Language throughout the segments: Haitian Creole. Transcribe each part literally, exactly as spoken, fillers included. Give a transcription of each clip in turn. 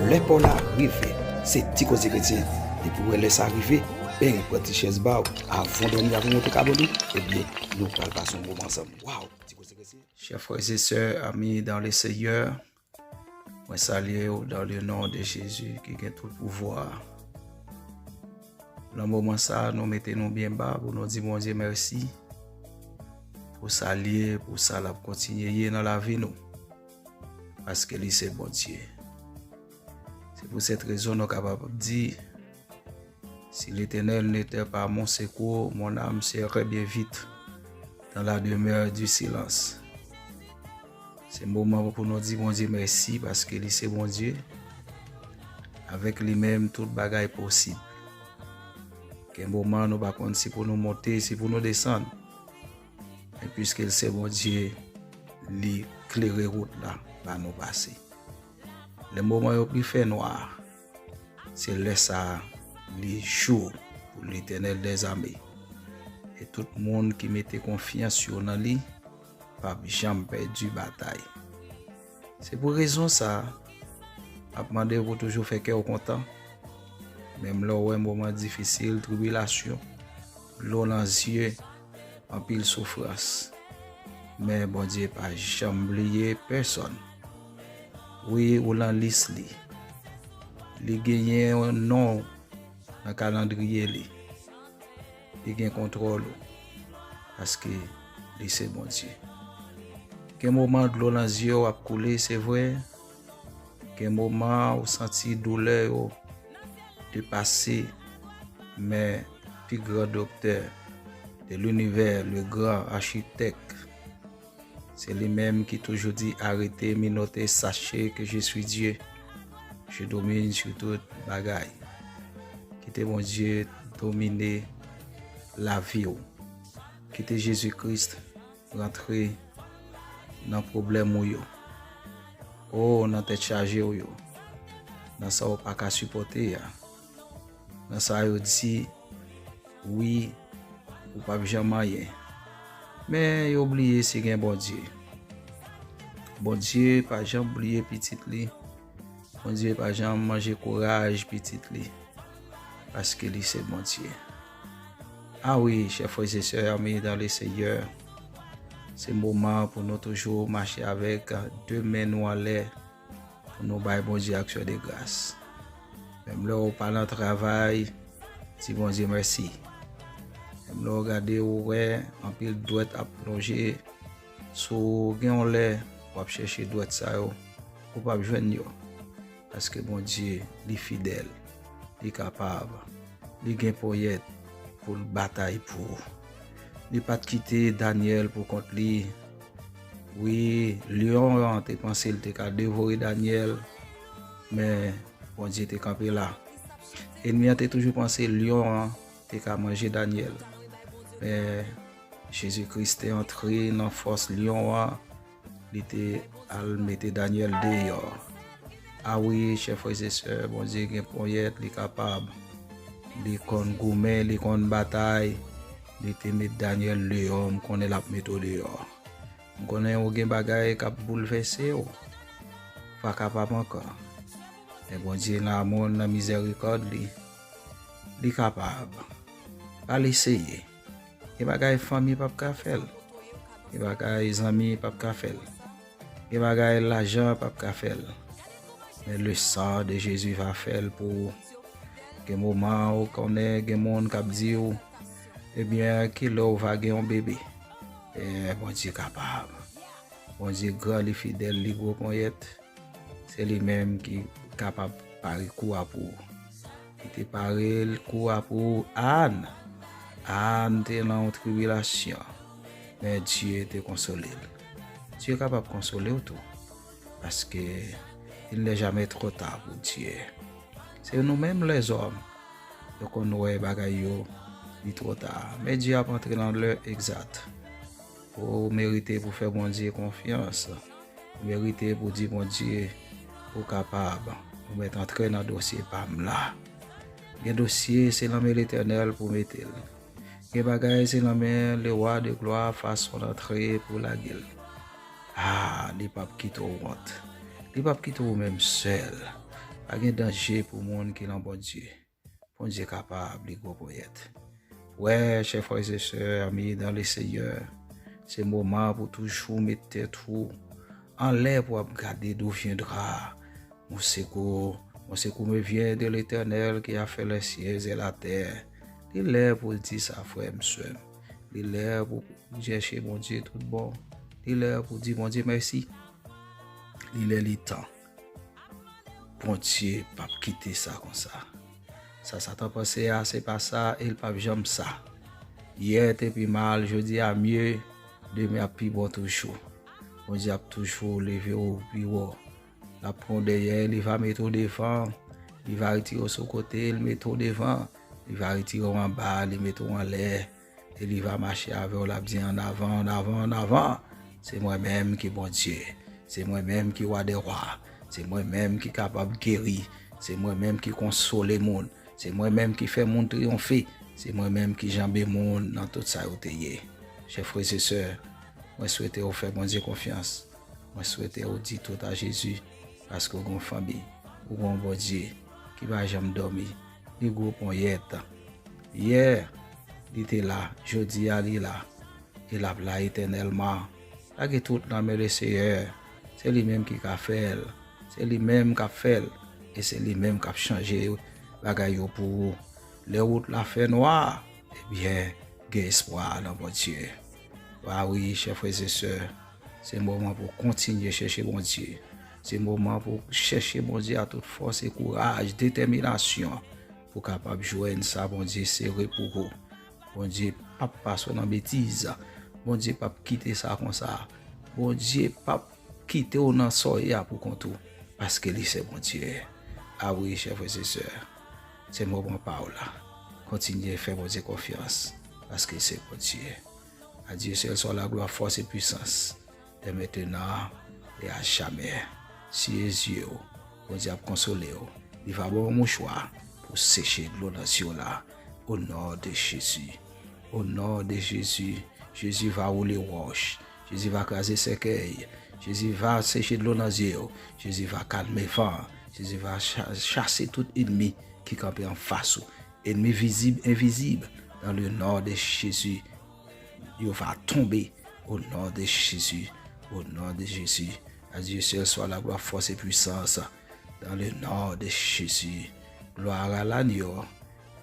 Lè pa w la rive, se Ti Koze Kretyen. Depi w wè lè sa rive, beng, pran ti chèz ba w, avan w dòmi, avan w monte kab ou, ebyen, nou pral pase yon moman ansanm. Waw, Ti Koze Kretyen. Chers frères et sœurs, amis dans le Seigneur, mwen salye w dans le nom de Jésus ki gen tout pouvwa. Nan moman sa, nou mete nou byen ba pou nou di Bondye mèsi pou sa l ye, pou sa l ap kontinye ye nan lavi nou. Paske li se Bondye. Se pou sèt rezon nou kapab di, si l'Éternel n'était pas mon secours, mon âme serait bien vite dans la demeure du silence. Se moman pou nou di Bondye mèsi paske li se Bondye. Avèk li menm, tout bagay posib. Gen moman nou pa konn si pou nou monte, si pou nou desann. Men piske l se Bondye, li klere wout la ba nou pase. Lè moman yo pi fè nwa, se lè sa a li jou pou Letènèl dèzame. E tout moun ki mete konfyans yo nan li p ap janm pèdi batay. Se pou rezon sa a, m ap mande w pou toujou fè kè w kontan, menm lè w wè moman difisil, tribilasyon, dlo nan zye, anpil soufrans. Men Bondye pa janm bliye pèsòn. Wi, ou nan lis li. Li genyen non w nan kalandriye li. Li gen kontwòl ou. Paske li se Bondye. Gen moman dlo nan zye w ap koule, se vre. Gen moman ou santi doulè yo depase, men pi gran doktè de linivè, le gran achitek, se li menm ki toujou di, arete, minote, sache ke je suis Dieu. Je domine sur tout bagay. Kite Bondye domine lavi w. Kite Jezi Kris rantre nan pwoblèm ou yo. O, nan tèt chaje w yo. Nan sa w pa ka sipòte a. Nan sa yo di wi, ou p ap janm anyen. Men yo bliye si gen Bondye. Bondye pa janm bliye pitit li. Bondye pa janm manje kouraj pitit li. Paske li se Bondye. A wi, chè frè e sè, ami dan le Senyè, se moman pou nou toujou mache avèk de men nou anlè, pou nou bay Bondye aksyon de gras. Menm lè w pa nan travay, di Bondye mèsi. Menm lè w gade, ou wè anpil dwèt ap plonje sou w, gen yon lè w ap chèche dwèt sa yo, ou p ap jwenn yo. Paske Bondye, li fidèl, li kapab, li gen ponyèt pou l batay pou ou. Li pa t kite Danyèl pou kont li. Wi, lyon an te panse l te ka devore Danyèl, men Bondye te kanpe la. Ènmi an te toujou panse lyon an te ka manje Danyèl, men Jezi Kris te antre nan fòs lyon an, li te al mete Danyèl deyò. A wi, chè frè e sè, Bondye gen ponyèt, li kapab. Li konn goumen, li konn batay. Li te met Danyèl deyò, m konnen l ap mete w deyò. M konnen ou gen bagay k ap boulvèse w. Ou pa kapab ankò. Men Bondye nan amou l, nan mizèrikòd li, li kapab. Al eseye. Gen bagay fanmi p ap ka fè l. Gen bagay zanmi p ap ka fè l. Gen bagay lajan p ap ka fè l. Men le sang de Jésus va fè l pou ou. Gen moman ou konnen gen moun k ap di w, ebyen, kilè w va gen yon bebe? Men Bondye kapab. Bondye gran, li fidèl, li gwo ponyèt. Se li menm ki kapab pare kou a pou ou. Li te pare l kou a pou Ann. Ann te nan yon tribilasyon, men Dye te konsole l. Dye kapab konsole w tou, paske il n'est jamais trop tard pour Dieu. Se nou menm lèzòm, nou konn wè bagay yo li twò ta. Men Dye ap antre nan lè egzat. Ou merite pou fè Bondye konfyans. Ou merite pou di Bondye, ou kapab. Ou mèt antre nan dosye pa m la. Gen dosye, se nan men Letènèl pou mete l. Gen bagay, se nan men le roi de gloire, fason l antre pou lage l. A, li p ap kite w wont. Li p ap kite w menm sèl. Pa gen danje pou moun ki nan Bondye. Bondye kapab, li gwo ponyèt. Wè, chè frè e sè, ami dan le Senyè, se moman pou toujou met tèt ou anlè pou ap gade d'où viendra mon secours. Mon secours me vient de l'Éternel qui a fait les cieux et la terre. Li lè pou l di sa, frè m, sè m. Li lè pou chèche Bondye tout bon. Li lè pou di Bondye mèsi. Li lè, li tan. Bondye p ap kite sa konsa. Sa Satan panse a, se pa sa, e l p ap janm sa. Yè te pi mal, jodi a mye, demen ap pi bon toujou. Bondye ap toujou leve w pi wo. L ap pran w dèyè, li va mete w devan. Li va retire w sou kote, li mete w devan. Li va retire w anba, li mete w anlè. E li va mache avè w, l ap di, ann avan, ann avan, ann avan. Se mwen menm ki Bondye. Se mwen menm ki Wa dè wa. Se mwen menm ki kapab geri. Se mwen menm ki konsole moun. Se mwen menm ki fè moun triyonfe. Se mwen menm ki janbe moun nan tout sa yo te ye. Chè frè e sè, mwen swete w fè Bondye konfyans. Mwen swete w di tout a Jezi, paske w gon fanmi, w gon Bondye ki pa janm dòmi, li gwo ponyèt. Yè, li te la, jodi a li la, e l ap la etènèlman. Lage tout nan men le Seyè. Se li menm ki ka fè l. Se li menm k ap fè l. E se li menm k ap chanje bagay yo pou ou. Lè wout la fè nwa, ebyen, gen espwa nan Bondye. A wi, chè frè e sè, se moman pou kontinye chèche Bondye. Se moman pou chèche Bondye a tout fòs e kouraj, detèminasyon, pou kapab jwenn sa Bondye sere pou ou. Bondye p ap pase w nan betiz. Bondye p ap kite sa konsa. Bondye p ap kite w nan sa w ye a pou kont ou, paske li se Bondye. A wi, chè frè e sè, se moman pa w la. Kontinye fè Bondye konfyans, paske se Bondye. A Dieu seul soit la gloire, force et puissance, dès maintenant et à jamais. Siye zye w, Bondye ap konsole w. Li va ba w mouchwa pou seche dlo nan zye w la, au nom de Jésus. Au nom de Jésus, Jezi va woule wòch. Jezi va kraze sèkèy. Jezi va seche dlo nan zye w. Jezi va kalme van. Jezi va cha-, chase tout enmi ki kanpe anfas ou. Enmi vizib, envizib. Dans le nom de Jésus, yo va tonbe. Au nom de Jésus. Au nom de Jésus. À Dieu seul soit la gloire, force et puissance. Dans le nom de Jésus. Gloire à l'agneau.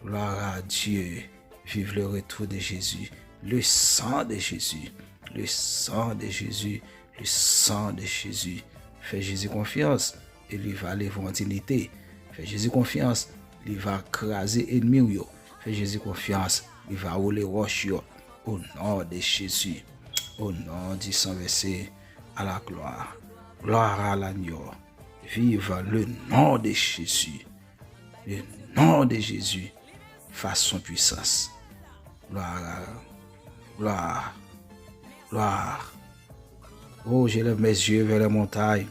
Gloire à Dieu. Vive le retour de Jésus. Le sang de Jésus. Le sang de Jésus. Le sang de Jésus. Fè Jezi konfyans e li va leve w an dinite. Fè Jezi konfyans, li va kraze enmi w yo. Fè Jezi konfyans, li va woule wòch yo. Au nom de Jésus. Au nom du sang versé à la gloire. Gloire à l'agneau. Vive le nom de Jésus. Le nom de Jésus. Fason pwisans. Gloire, gloire, gloire. Oh, j'élève mes yeux vers les montagnes.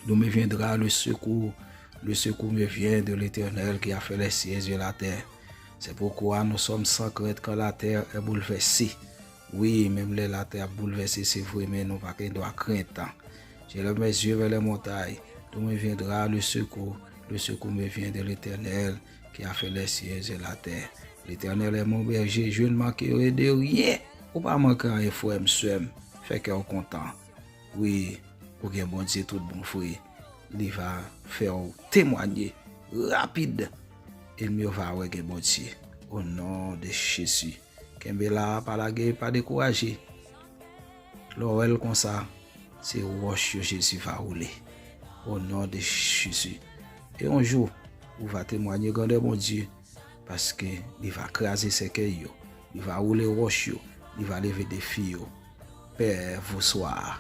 D'où me viendra le secours? Le secours me vient de l'Éternel qui a fait les cieux et la terre. C'est pourquoi nous sommes sans crainte quand la terre est bouleversée. Wi, menm lè latè ap boulvèse, se vre, men nou pa gen dwa krent. J'élève mes yeux vers les montagnes. D'où me viendra le secours? Le secours me vient de l'Éternel qui a fait les cieux et la terre. L'Éternel est mon berger, je ne manquerai de rien. Ou pa manke anyen, frè m, sè m. Fè kè w kontan. Wi, ou gen Bondye tout bon vre. Li va fè w temwanye rapid. Enmi yo va wè gen Bondye. Au nom de Jésus. Kenbe la, pa lage, pa dekouraje. Lè w wè l konsa, se wòch yo Jezi va woule. Au nom de Jésus. E yon jou, ou va temwanye grandè Bondye, paske li va kraze sèkèy yo, li va woule wòch yo, li va leve defi yo. Pè, voswa,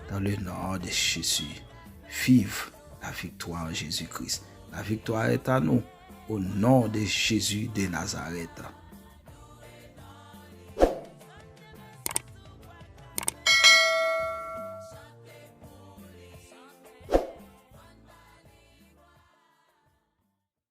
dans le nom de Jésus. Vive la victoire en Jésus-Christ. La victoire est à nous, au nom de Jésus de Nazareth.